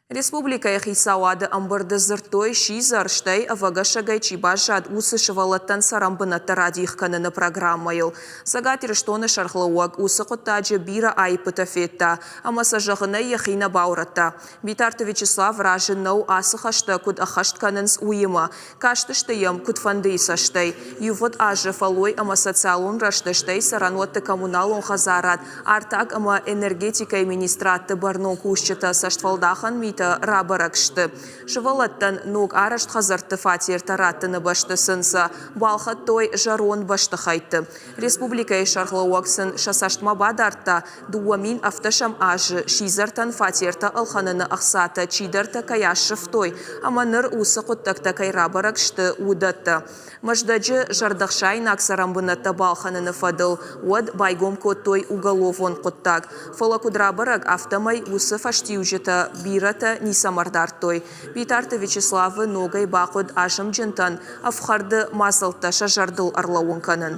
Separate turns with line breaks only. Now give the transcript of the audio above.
Республикӕйы хицауады ӕмбырды дзырдтой, сидзӕр, стӕй ӕвӕгӕсӕгӕй чи баззад, уыцы сывӕллӕттӕн цӕрӕнбынӕттӕ радих кӕныны программӕйыл. Цӕгат Ирыстоны сӕргълӕууӕг уыцы хъуыддаджы бирӕ аиппытӕ федта ӕмӕ сӕ зӕгъынӕй йӕхи нӕ баурӕдта. Битарты Вячеслав разы нӕу, ацы хӕстӕ куыд ӕххӕст кӕнынц, уыимӕ. Кастысты йӕм куыдфӕндыйы цӕстӕй. Ивгъуыд азы фӕллой ӕмӕ социалон рӕзты, стӕй цӕрӕнуӕтты-коммуналон хӕдзарад, артаг ӕмӕ энергетикӕйы министрадты бӕрнон кусджытӕ цӕстфӕлдахӕн митӕ рабӕрӕг сты. Сывӕллӕттӕн ног арӕзт хӕдзӕртты фатертӕ раттыны бӕсты сын сӕ балхӕдтой зӕронд бӕстыхӕйтты. Республикӕйы сӕргълӕууӕг сын сӕ цӕстмӕ бадардта, 2007 азы сидзӕртӕн фатертӕ ӕлхӕныны ӕхцатӕ чидӕртӕ кӕй ассывтой ӕмӕ ныр уыцы хъуыддӕгтӕ кӕй рабӕрӕг сты, уыдӕттӕ. Мӕздӕджы зӕрдӕхсаинаг цӕрӕнбынӕттӕ балхӕныны фӕдыл уӕд байгом кодтой уголовон хъуыддаг. Фӕлӕ куыд рабӕрӕг, афтӕмӕй уыцы фӕстиуджытӕ бирӕтӕ ницӕмӕ рдардтой. Битарты Вячеславы ногӕй бахъуыд азымджынтӕн ӕфхӕрды мадзӕлттӕ сӕ зӕрдыл ӕрлӕууын кӕнын.